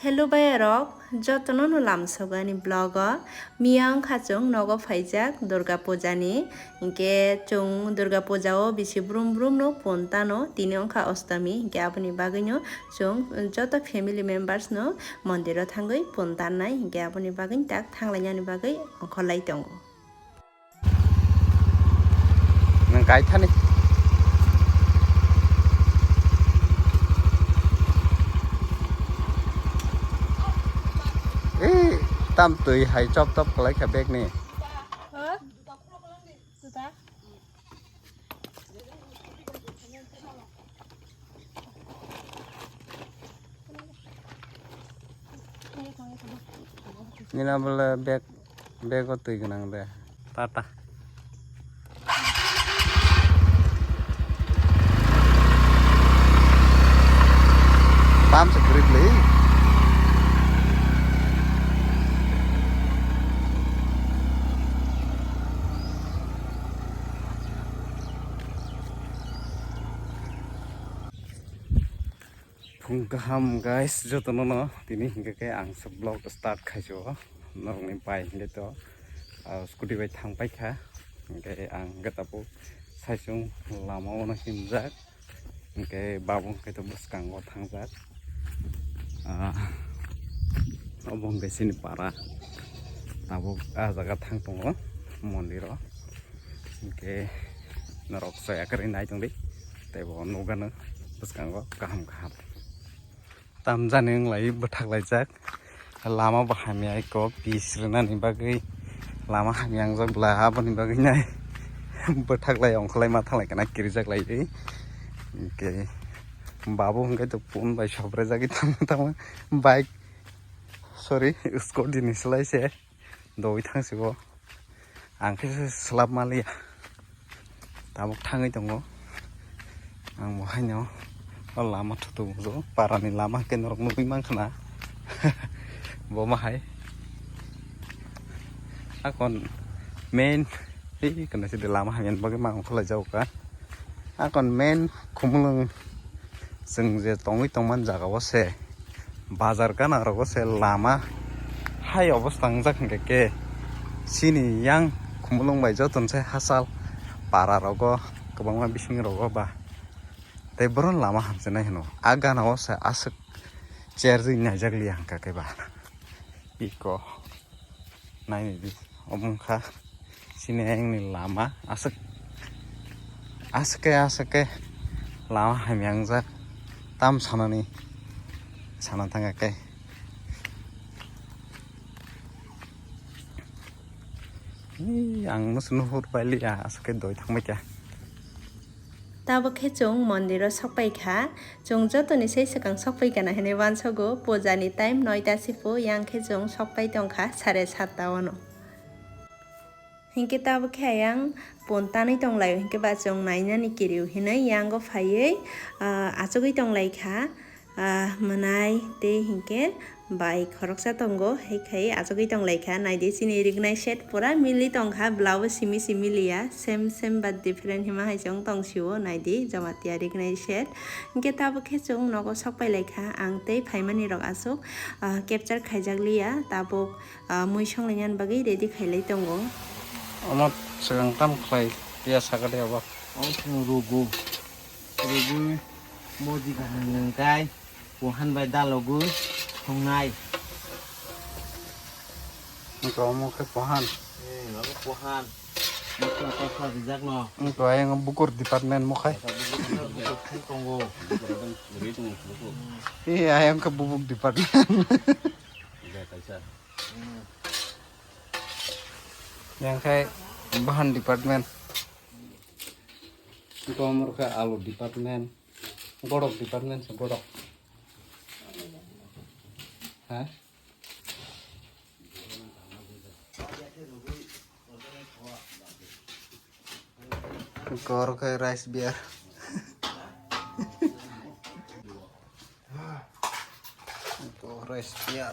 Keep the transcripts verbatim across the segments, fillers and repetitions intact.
Hello bayarok, jotono no lamsogani vlog o. Miya wngkha chwng nogo phaijak Durga Puja ni. Hinkhe chwng Durga Puja o bisi brum brum no pon tano. Tini wngkha Ostami, hinkhe aboni bagwi no chwng joto family members no mondir o thangwi pon tannai. Hinkhe aboni bagwi tak thanglainani bagwi ongkhorlai tongo. Nang kai thani. Eh, tam twi hai chop chop kwlai kha bag ni. Nina bole bag, bag o twi gwnang de. Tata. Pam se grip le. Phung kaham guys, jotono no tini hinkhe khe ang se vlog start khaisio norokni bai hinkhe to, ah, scooty bai thang paikha, hinkhe ang hinkhe tabuk saichung lama o no himjak, hinkhe babu hinkhe to bwskango thangjak, ah, obo hinkhe chini para tabuk ah jaga thang tongo mondir o. Hinkhe norok soya kwrwi nai tongdi, tei bo nukgano bwskango kaham kaham. Tamjani wnglai bwthaklaijak, lama bo hamya eko pis rwnani bagwi, lama hamya wngjak bwla aboni bagwi nai bwthaklai ongkholai mathaklai kana kirijaklaiwi. Hinkhe babu hinkhe to phone bai sobrajagwi tamo tamo bike, sorry, scooty ni slai se. Doi thang sio. Ang khe se slap maliya. Tabuk thangwi tongo. Ang bo haino o lama thutu bo parani lama hwnkhe norok nugwi mankha na. Bo ma hai. Akon main, tei kana se de lama hamya bagwi mang khulai jago ka. Akon main khumulwng chwng je tongwi tongmani jaga o se, bazar gana rogo se lama hai obostha wngjak hinkhe khe chini yang khumulwng bai jotono se hachal para rogo kwbangma bising rogo ba tei bohrok lama hamchinai hino. A gana o se aswk cherjwi naijak liya hinkha khe ba iko. Nainidi, omo wngkha chini ayangni lama, aswk, aswk khe, aswk khe lama hamya wngjak, tam sanani sana thangkha khe. Ee, ang musu nuhur pailiya, aswk khe doi thangbaikha. Tabuk khe chwng mondiro sokpai kha. Chwng jotoni se swkang sokpai kana hinwi uansogo, puja ni time noita se pho, yang khe chwng sokpai tong kha sare satta ono. Hinkhe tabuk khe ayang pon tanwi tong lai o, hinkhe ba chwng nainani kiriw hinwi yango phaiwi, ah, achugwi tong lai kha. Ah, mwnai tei hinkhe bai khoroksa tongo, hai khai achugwi tong lai kha. Naidi chini rignai set pura mili tong kha, bwlabo simi simi liya, same same but different hima hai se wng tong sio. Naidi Jamatia rignai set. Hinkhe tabuk khe chwng nogo sokpai lai kha, ang tei phaimani rok aswk, ah, capture khaijak liya, tabuk, ah, mui songlainani bagwi ready khailai tongo. Omo swkang tamo khlai ya saka de abo? Ang chwng rugo. Rwgwi moji kaham nwng kai, pohan bai dalogwi thongnai. Wngkha omo khe pohan. Hmm, abo pohan. Mokla kosa rijak no. Wngkha ayang bukur department mo khai. Bukur khai tongo. Ee, ayang khe bubuk department. Yang khai bahan department. Wngkha omo khe alu department. Gorok department se gorok. Ha? Gorok khe rice beer. Gorok rice beer.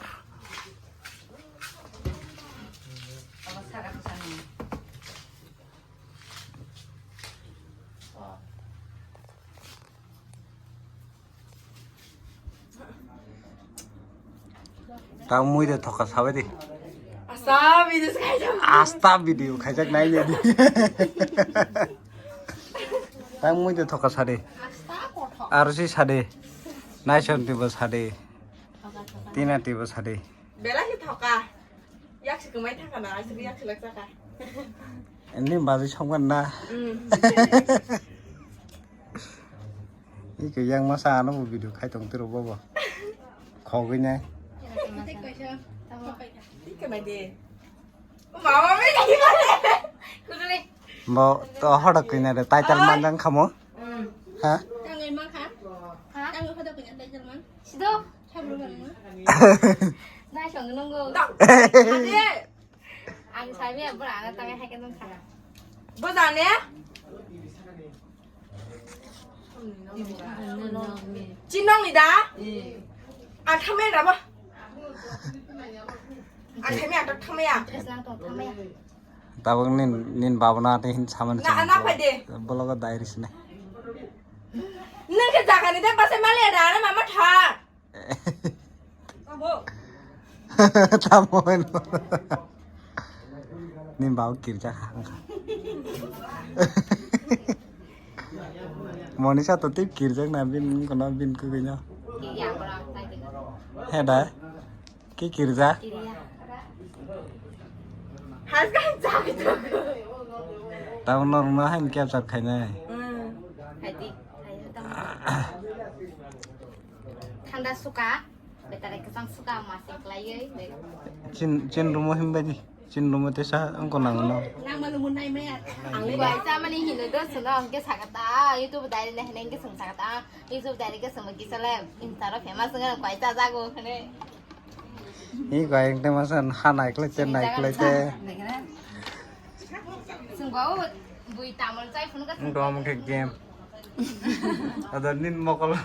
Tang mui de thoka sabai di. Asta video khaijak. Asta video khaijak nai nai di. Tang mui de thoka sadi. Aro si sadi. Naison tibo sadi. Tina tibo sadi. Bela si thoka. Yak si kumai thangka na, asi yak si laksa ka. Ini bazi songman na. Mm. Iko yang masa ano bo video khai tong tiro bobo. Khogwi nai. Iko mai de. Mama mi lagi mana? Kuduli. Bo to hodok kina de title manjang khamo. Mm. Ha? Tangwi man kha? Ha? Tangwi hodok kina title man? Sido. Sabro man. Nai song nunggu. Ade. Ang sabi ya bura ana tangwi hai kan nung kha. Bo jane? Chinong ni da? Ang thamai rabo. Ang thamai, ang thamai ya. Tabuk nin, nin babana te hin saman. Na, na, phai de. Bologo dairis ne. Nung ke jaga ni de basa mali ada, ana mama tha. Tamo hino. Ni bau kirja hangka. Monisa to tip kirja na bin kono bin kugino. Heda. Ki kirja? Tamo norma hain capture khainai. Thanda suka, betare kesang suka masih kelai. Chin, chin rumo himbai di. Chin rumo tesa angko nangno. Nang malu munai maya. Ang kuaisa mani hino do suno angke sakata. YouTube dai ne hene angke sung sakata. YouTube dai ke sung kisale. Insta ro famous ngan kuaisa jago hene. Hi koi ekdom asan ha naiklai te naiklai te. Sungbo bui tamol chai phunu ka. Dom ke game. Ada nin mokol.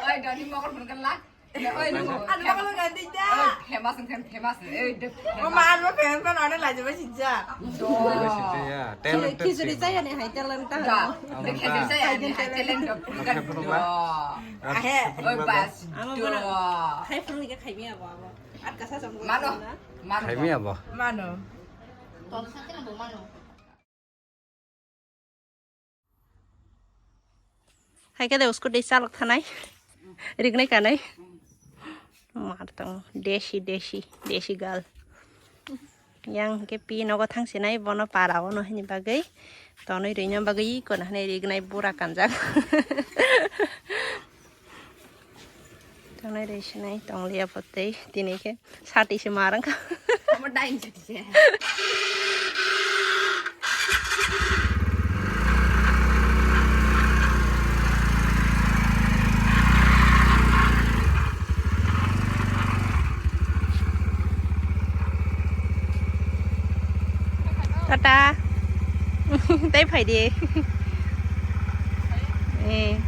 Oi doni mokol phunu kan la. Oi nungo. Ada mokol kan tidak. Famous kan famous. Oi de. Mama anu famous kan ada lagi masih ja. Masih ja. Talent khichuri chai ani hai talent ta. Khichuri chai ani hai talent. Ahe. Oi bas. Amo bono khai phuru ni khe khaimi abo abo. At kasa jong. Mano. Mano. Khaimi abo. Mano. Tom sa khe bo mano. Hai khe de usko de salok thanai. Rignai kanai. Mar tong desi desi desi gal. Yang ke pi nogo thang sinai bono para ono hini bagwi. Tonwi rwino bagwi kono hwnwi rignai bura kanjak. Tongnai rwi sinai tongliya phatwi tini khe sati se mar wngkha. Omo dain sati se. Tata. Tei phai di. Eh.